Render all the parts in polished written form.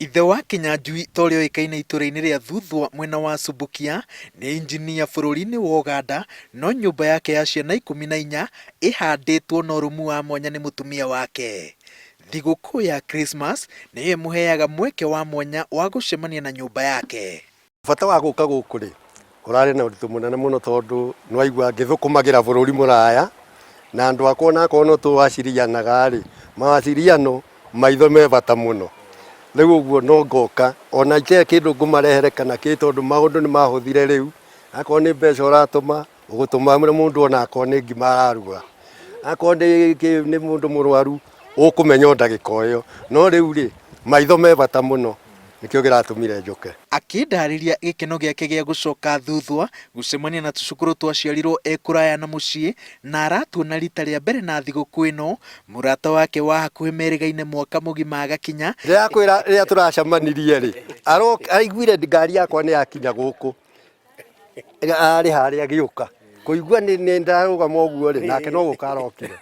Ithe wa Kĩnyanjui ta ũrĩa oĩkaine itũra-inĩ rĩa Thuthwa mwena wa Subukia nĩ injinia bũrũri-inĩ wa Ũganda no nyũmba yake ya ciana 14 ĩhandĩtwo na ũrũmu wa mwanya nĩ mũtumia wake. Thigũkũ ya Christmas nĩyo ĩmũheaga mweke wa mwanya wa gũcemania na nyũmba yake. Bata wa gũka gũkũ rĩ, ũrarĩ na ũritũ mũnene mũno tondũ nĩ waigua ngĩthũkũmagĩra bũrũri mũraya, na andũ akwa ona akorwo no tũwacirianaga rĩ, mawaciriano maitho me bata mũno. Rĩu ũguo no ngoka ona itarĩ kĩndũ ngũmarehere kana kĩ tondũ maũndũ nĩ mahũthire rĩu, akorwo nĩ mbeca ũratũma, ũgũtũma mũndũ ona akorwo nĩ ngima araruga, akorwo nĩ mũndũ mũrwaru ũkũmenya o ndagĩka o ĩyo. No rĩu rĩ, maitho me bata mũno nĩkĩo kĩratũmire njũke. Akĩndarĩria gĩkeno gĩake gĩa gũcoka Thuthwa gũcemania na tũcũkũrũ twaciarirwo e kũraya na mũciĩ na aratuona rita rĩa mbere na thigũkũ ĩno, mũrata wake wa hakuhĩ merĩgaine mwaka mũgima agakinya. Ndĩrakwĩra rĩrĩa tũracemanirie rĩ, araiguire ngari yakwa nĩ yakinya gũkũ. Arĩ harĩa agĩũka kũigua nĩ ndarũgama ũguo rĩ, nake no gũka arokire.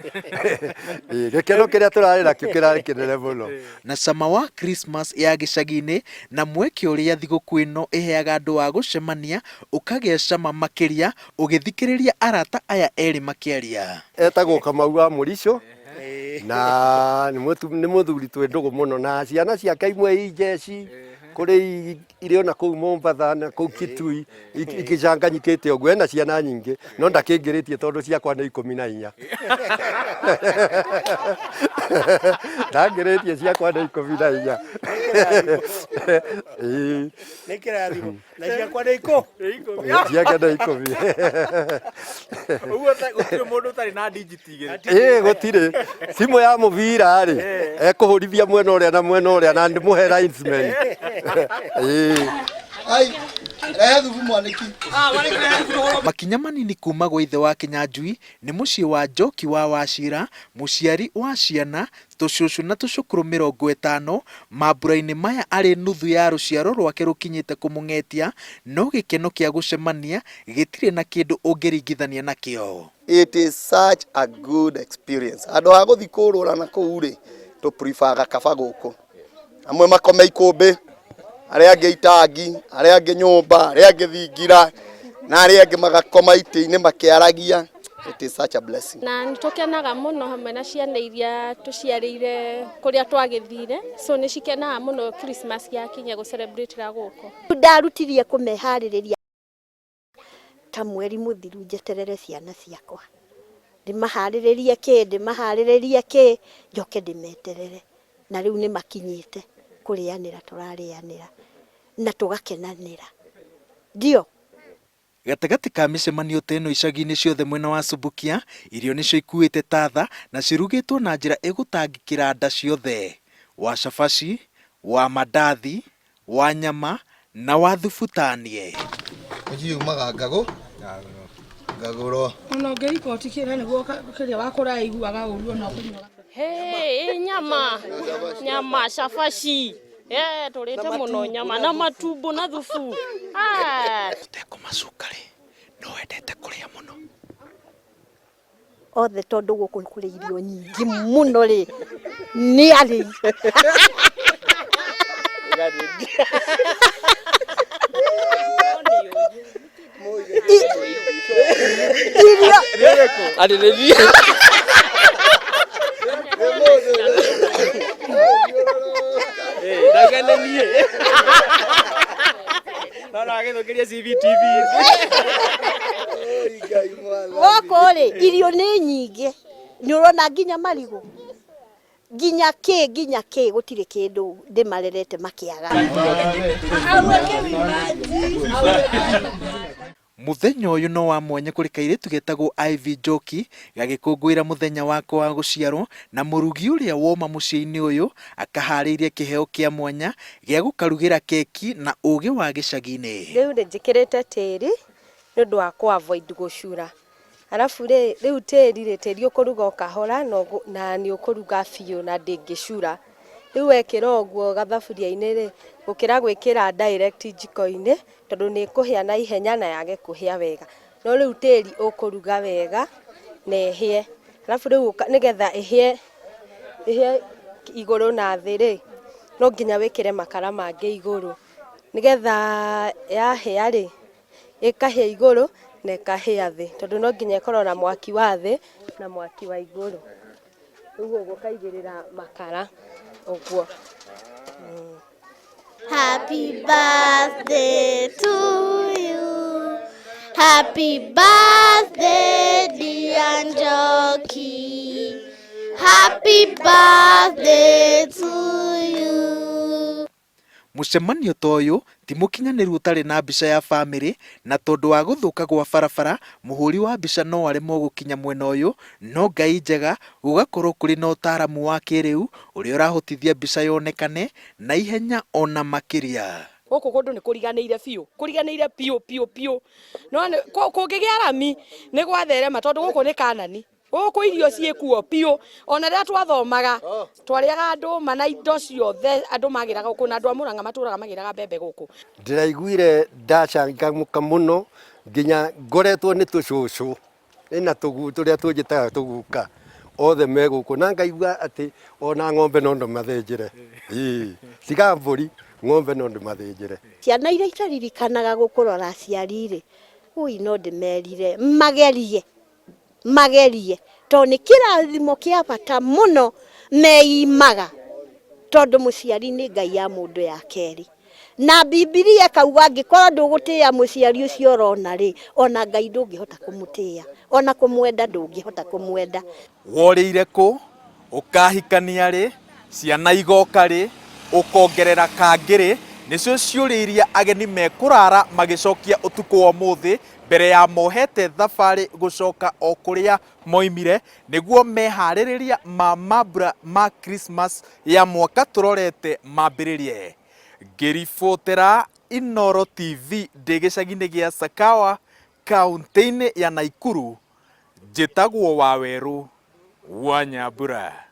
Gĩkeno kĩrĩa tũrarĩ nakĩo kĩrarĩ kĩnene mũno. Na cama wa Christmas ya gĩcagi-inĩ na mweke ũrĩa thigũkũ ĩno ĩheaga andũ wa gũcemania ũkagĩa cama makĩria ũgĩthikĩrĩria arata aya erĩ makĩaria. Etagwo Kamau wa Mũricũ na nĩ mũthuri twĩ ndũgũ mũno na ciana ciake imwe i njeci, kũrĩ irĩ ona kũu Mombatha na kũu Kitui ikĩcanganyikĩte ũguo, ena ciana nyingĩ no ndakĩngĩrĩtie tondũ ciakwa nĩ 14. Ndangĩrĩtie ciakwa nĩ 14. Ĩĩ. Nĩ kĩrathimo. Na ciakwa nĩ ikũ. Ciake nĩ 10. Ũguo gũtirĩ mũndũ ũtarĩ na digit igĩrĩ. Ĩĩ gũtirĩ. Thimũ ya mũbira rĩ, ekũhũrithia mwena ũrĩa na mwena ũrĩa na ndĩmũhe linesman. Ĩĩ. Ai, rehe thubu mwanĩki. Makinya manini kuma gwa ithe wa Kĩnyanjui nĩ mũciĩ wa Njoki wa Wachira, mũciari wa ciana, tũcũcũ na tũcũkũrũ 50, mambura-inĩ maya arĩ nuthu ya rũciaro rwake rũkinyĩte kũmũng'etia, no gĩkeno kĩa gũcemania gĩtirĩ na kĩndũ ũngĩringithania nakĩo. It is such a good experience. Andũ a gũthiĩ kũrũra na kũu rĩ, tũ prefer kaba gũkũ. Amwe makome ikũmbĩ, arĩa angĩ itangi, arĩa angĩ nyũmba, arĩa angĩ thingira, na arĩa angĩ magakoma itĩ-inĩ makĩaragia. It is such a blessing. Na nĩ tũkenaga mũno hamwe na ciana iria tũciarĩire kũrĩa twagĩthire, so nĩ cikenaga mũno Christmas yakinya gũ celebrate ra gũkũ. Ndarutirie kũmeharĩrĩria ta mweri mũthiru njeterere ciana ciakwa, ndĩmaharĩrĩrie kĩ, ndĩmaharĩrĩrie kĩ, njoke ndĩmeterere, na rĩu nĩ makinyĩte kũrĩanĩra tũrarĩanĩra na tũgakenanĩra, ndio. Gatagatĩ ka mĩcemanio ta ĩno icagi-inĩ ciothe mwena wa Subukia, irio nĩcio ikuĩte tatha na cirugĩtwo na njĩra ĩgũtangĩkĩra nda ciothe, wa cabaci, wa mandathi, wa nyama na wa thubu tanie. Mũciĩ umaga ngagũ ngagũrwo. Ona ũngĩriboti kĩrĩa nĩguo kĩrĩa wakũra aiguaga ũru ona ũkĩnyuaga. Hey, nyama nyama cabaci tũrĩte mũno nyama na matumbo na thubu. Ũtekũmacuka rĩ, no wendete kũrĩa mũno? Othe tondũ gũkũ kũrĩ irio nyingĩ mũno rĩ, nĩ arĩi. Irio Arĩrĩria. Ndagane niĩ. No no agĩthũkĩria CCTV. Gũkũ rĩ, irio nĩ nyingĩ, nĩ ũrona nginya marigũ, nginya kĩ nginya kĩ, gũtirĩ kĩndũ ndĩmarerete makĩaga. Mũthenya ũyũ no wa mwanya kũrĩ kairĩtu getagwo Ivy Njoki gagĩkũngũĩra mũthenya wako wa gũciarwo na mũrugi ũrĩa woma mũciĩ-inĩ ũyũ akaharĩirie kĩheo kĩa mwanya gĩa gũkarugĩra keki na ũgĩ wa gĩcagi-inĩ. Rĩu rĩ njĩkĩrĩte tĩri nĩ ũndũ wa kũ avoid gũcura. Arabu rĩ, rĩu tĩri rĩ, tĩri ũkũruga o kahora na nĩ ũkũruga biũ na ndĩngĩcura. Rĩu wekĩra ũguo gathaburia-inĩ rĩ, gũkĩra gwĩkĩra direct njiko-inĩ, tondũ nĩ ĩkũhĩa na ihenya na yage kũhĩa wega. No rĩu tĩri ũkũruga wega na ĩhĩe. Arabu rĩu nĩgetha ĩhĩe, ĩhĩe igũrũ na thĩ rĩ, No nginya wĩkĩre makara mangĩ igũrũ nĩgetha yahĩa rĩ, ĩkahĩa igũrũ na ĩkahĩa thĩ, tondũ no nginya ĩkorwo na mwaki wa thĩ na mwaki wa igũrũ. Rĩu ũguo ũkaigĩrĩra makara ũguo. Happy birthday to you. Happy birthday, dear Njoki. Happy birthday to you. Mũcemanio ta ũyũ ti mũkinyanĩru ũtarĩ na mbica ya bamĩrĩ na tondũ wa gũthũka gwa barabara mũhũri wa mbica no aremwo gũkinya mwena ũyũ no Ngai njega gũgakorwo kũrĩ na ũtaaramu wa kĩrĩu ũrĩa ũrahotithia mbica yonekane na ihenya ona makĩria. Gũkũ kũndũ nĩ kũriganĩire biũ, kũriganĩire biũ biũ biũ. No kũngĩgĩa rami nĩ gwatherema tondũ gũkũ nĩ Kanani. Gũkũ irio ciĩkuo biũ. Ona rĩrĩa twathomaga twarĩaga ndũma na indo ciothe andũ magĩraga gũkũ na andũ a Mũrang'a matũraga magĩraga mbembe gũkũ. Ndĩraiguire ndacangamũka mũno nginya ngoretwo nĩ tũcũcũ na tũgu tũrĩa tũnjĩtaga tũguka othe me gũkũ na ngaigua atĩ ona ng'ombe no ndĩmathĩnjĩre. Ĩĩ, tiga mbũri, ng'ombe no ndĩmathĩnjĩre. Ciana iria itaririkanaga gũkũrora aciari rĩ, ũi no ndĩmerire magerie, magerie tondũ nĩ kĩrathimo kĩa bata mũno meimaga, tondũ mũciari nĩ Ngai ya mũndũ ya kerĩ. Na Bibilia ĩkauga angĩkorwo ndũgũtĩĩa mũciari ũcio ũrona rĩ, ona Ngai ndũngĩhota kũmũtĩĩa, ona kũmwenda ndũngĩhota kũmwenda. Worĩire kũ? Ũkahikania rĩ? Ciana igoka rĩ? Ũkongerera kangĩ rĩ? Nĩcio ciũria iria ageni mekũrara magĩcokia ũtukũ wa ũmũthĩ mbere ya mohete thabarĩ gũcoka o kũrĩa moimire nĩguo meharĩrĩria ma mambura ma Christmas ya mwaka tũrorete mambĩrĩrie. Ngĩribotera Inooro TV ndĩ gĩcagi-inĩ gĩa Sakawa kaũntĩ-inĩ ya Naikuru, njĩtagwo Wawerũ wa Nyambura.